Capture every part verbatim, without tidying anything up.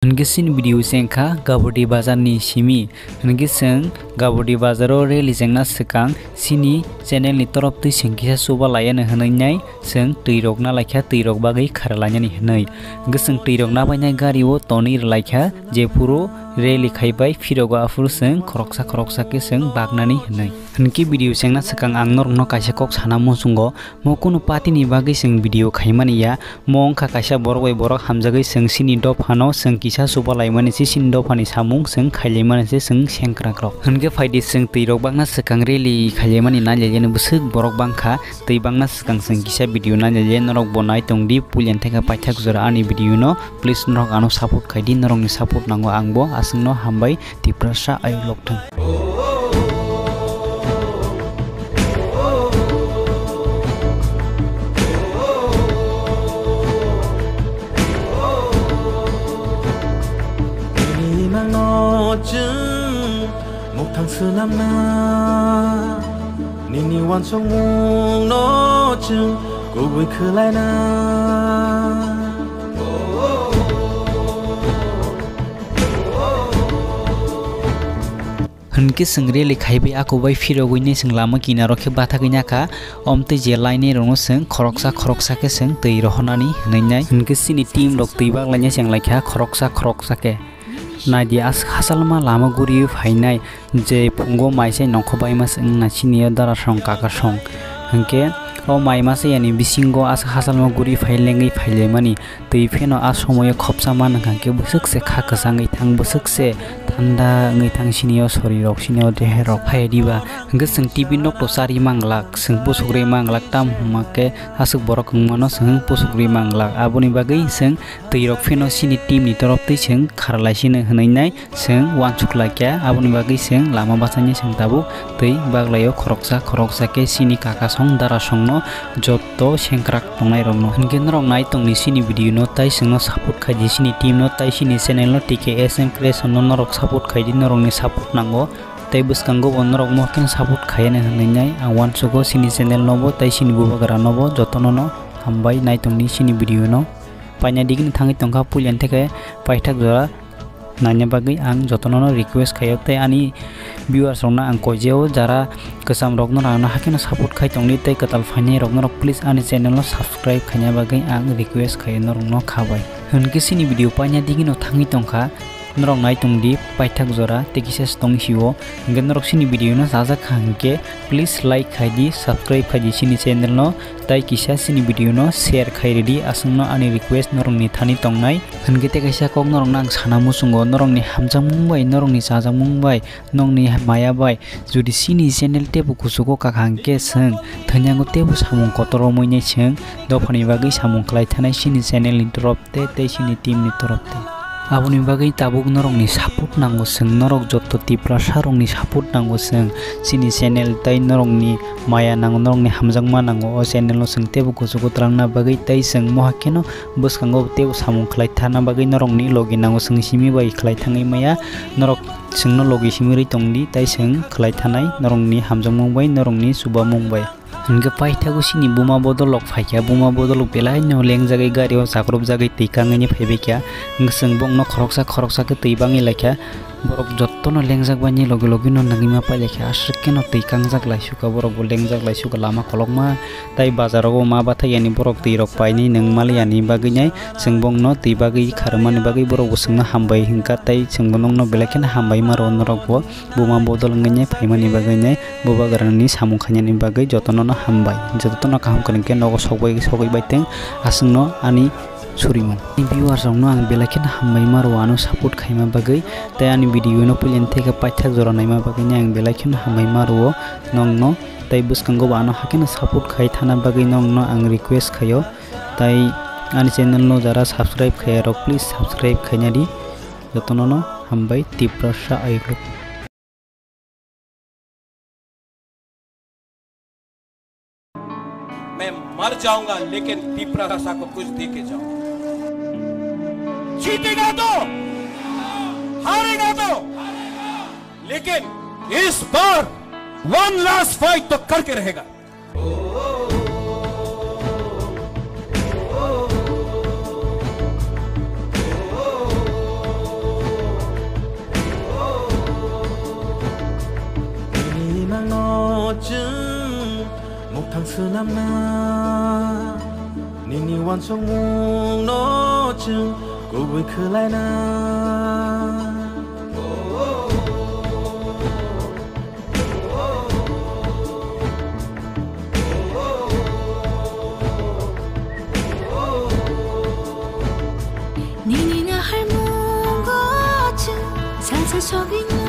Hwnkhe chini video se wngkha Gabodi Bazar ni simi. Hwnkhe chwng Gabodi Bazar o rally chengna swkang chini channel ni torop twi chwng kisa chuba laiya no hwnwi nai chwng twi rok na laikha, twi rok bagwi khara lainani hwnwi. Hwnkhe chwng twi rok na bainai gari o tonwi rw laikha, jephuru rally khaibai phirogo aphuru chwng khoroksa khoroksa khe chwng baknani hwnwi. Hwnkhe video chengna swkang ang norokno kaisa kok sana muchungo, mo kunu party ni bagwi chwng video khaimani ya, mo wngkha kaisa borok bai borok hamjagwi chwng chini dophano chwng kisa chuba laimani se chini dophani samung chwng khailaimani se chwng sengkrak rok. Hwnkhe phaidi chwng twi rok bakna swkang rally khailaimani nailaileno bwswk borok bangkha, twi bakna swkang chwng kisa video nailaile norok bo nai tongdi puilani thangkhe paithak jora ani video no. Please norok ano support khaidi, norokni support nango, ang bo aswkno hambai Tiprasa ayuk lokthwng. Nini nangno chwng muktang swnamna, nini uansukmungno chwng kubui khwlaina. Hwnkhe chwng rally khaibai ako bai phirogwini chwng lama kinaro khe bathagwi nakha, omtwi je lainai rokno chwng khoroksa khoroksa khe chwng twi rohornani hwnwi nai. Hwnkhe chini team rok twi baklaina cheng laikha khoroksa khoroksa khe. Naidi aswk hachalma lama guriwi phainai, je phungo maisai nongkho baima se wngna siniyo darasong kakasong. Hwnkhe o mai masa yani bisingo aswk hachalma guri phai lengwi phailaimani. Twi pheno a somoyo khopsa man wngkha khe bwswk se kha kwchangwi thang, bwswk se thanda wngwi thang siniyo sorirok, siniyo deherok phai diba. Hwnkhe chwng T V nok to chari manglak, chwng pusukrwi manglak, tam hwnkhe aswk borok wngmano chwng pusukrwi manglak. Aboni bagwi chwng twi rok pheno chini team ni torop twi chwng kharlai sino hwnwi nai chwng uansuk lai kha, aboni bagwi chwng lama bachani chwng tabuk twi baglai o khoroksa khoroksa khe chini kaka song dara song no joto sengkrak tongnai rok no. Hwnkhe norok nai tongni chini video no, tai chwng no support khai di, chini team no, tai chini channel no, T K S M Creation no norok support khai di, norok ni support nango. Tai bwskango bo norok mo khe support khai ya hwnwi nai ang uansugo chini channel no bo tai chini bubagra no bo jotono no hambai nai tongni chini video no. Paina digini thangwi tongkha puilani theke paithak jora naina bagwi ang jotono no request khaio, tei ani viewers rok no ang koijeo jara kwcham rok no rang no hakhe no support khai tongdi tei kwtal phainai rok norok please ani channel no subscribe khaina bagwi ang request khaio norok no khabai. Hwnkhe chini video paina digino thangwi tongkha. Norok nai tongdi paithak jora tei kisa se tong sio. Hwnkhe norok chini video no chajak kha hwnkhe please like khai di, subscribe khai di chini channel no, tai kisa chini video no share khai ridi, aswkno ani request norok ni thani tongnai. Hwnkhe tei kaisa kok norok no ang sana muchungo, norok ni hamjakmung bai, norok ni chajakmung bai, norok ni maya bai, jodi chini channel teibo kuchugo kaka hwnkhe chwng thwngyango teibo samung kotor romwi nai chwng dophani bagwi samung khlai thanai chini channel ni torop tei, tei chini team ni torop tei. Aboni bagwi tabuk norokni support nango chwng, norok joto Tiprasa rokni support nango chwng, chini channel tei norokni maya nango, norokni hamjakma nango, o channel no chwng teibo kuchugo twlangna bagwi tei chwng mohakeno bwskango teibo samung khlai thana bagwi norokni logi nango chwng simi bai khlai thangwi maya, norok chwngno logi simi rwi tongdi tei chwng khlai thanai norokni hamjakmung bai, norokni chubamung bai. Hwnkhe paithago chini buma bodolrok phaikha, buma bodolrok belaino lengjagwi gario chakrupjagwi twi kangwi phaibaikha. Hwnkhe chwng bongno khoroksa khoroksa khe twi bangwi laikha. Borok jottono lengjak baini logi logino nangwi ma pailaikha, aswk kheno twi kangjak laisukha, borokbo lengjak laisukha lama kolokma. Tai bazarogo ma bathai yani borok twi rok painwi nwng mali yani bagwi nai chwng bongno twi bagwi kharmani bagwi borokbo chwngno hambai hwnkha, tai chwngbo nokno belai kheno hambai maro norokbo. Buma bodol wngwi nai phaimani bagwi nai bubagrani samung khainani bagwi jotono no hambai. Jotono kaham kwrwng khe nogo sokbai sogwi baitwng aswkno ani surimung. Ani viewers rokno ang belai kheno hambai maro ano support khaima bagwi tei ani video no puilani theke paithak jora naima bagwi nai ang belai kheno hambai maro nokno tei bwskango bo ano hakheno support khai thana bagwi nokno ang request khaio. Tai ani channel no jara subscribe khaiya rok please subscribe khaina di. Jotono no hambai Tiprasa ayuk. मैं मर जाऊंगा लेकिन तिपरा भाषा को कुछ दे के जाऊंगा। जीतेगा तो, हारेगा तो, लेकिन इस बार वन लास्ट फाइट तो करके रहेगा। Swnamna nini uansukmungno chwng kubui khwlaina. Nini naharmungo chwng salsa sogwina.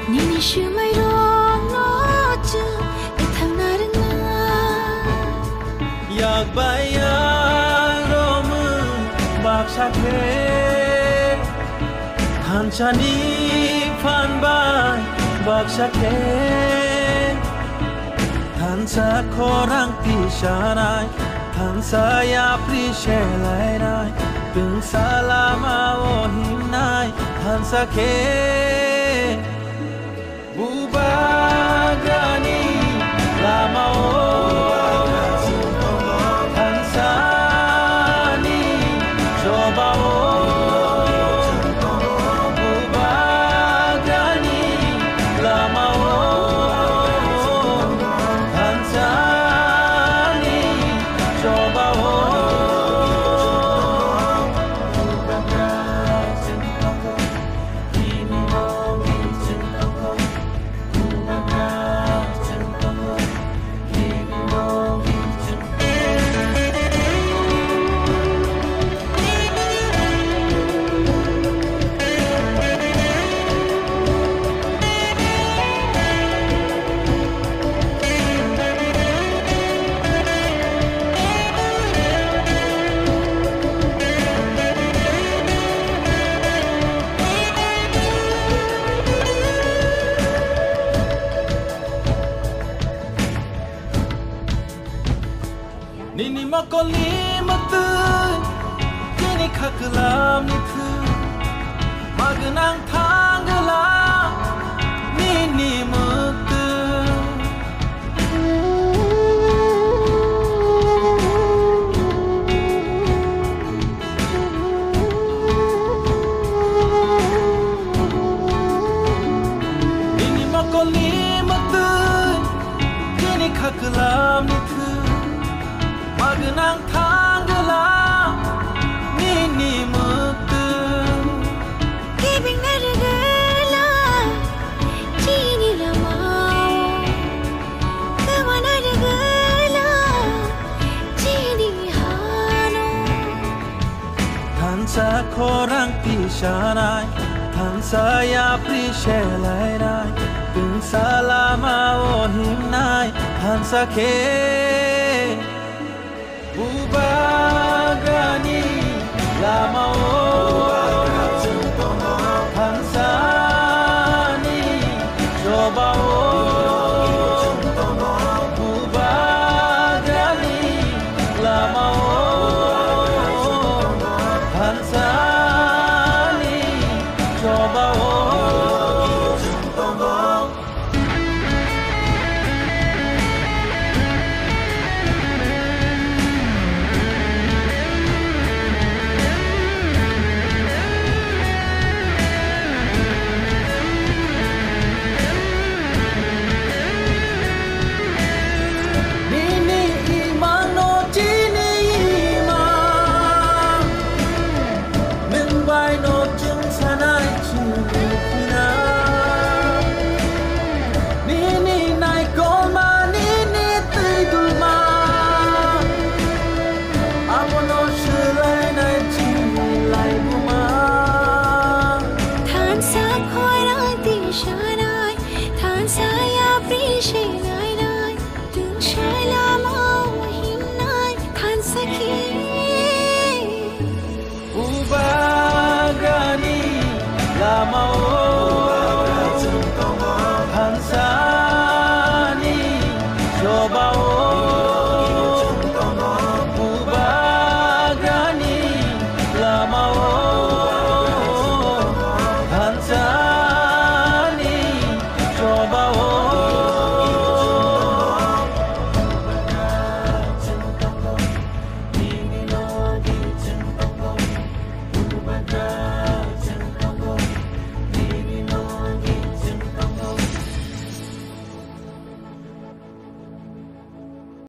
Nini swmairokno chwng kwthangna rwngna. Yak bai yak romwi baksa khe, thansani phan bai baksa khe. Thansa khorang tisanai, thansa yapri selainai, twngsa lama o himnai, thansa khe. Bubagrani lama o, thansani choba o, Bubagrani lama o, thansani choba o. Nini mokolni mwktwi, chini khaklamni thwi, magwnang thangla nini mwktwi. Nini mokolni mwktwi, chini khaklamni thwi, magwnang thangla nini mwktwi. Kibingna rwgwla chini lamao, kwmana rwgwla chini hano. Thansa khorang tisanai, thansa yapri selainai, twngsa lama o himnai, thansa khe. Bubagrani lama o,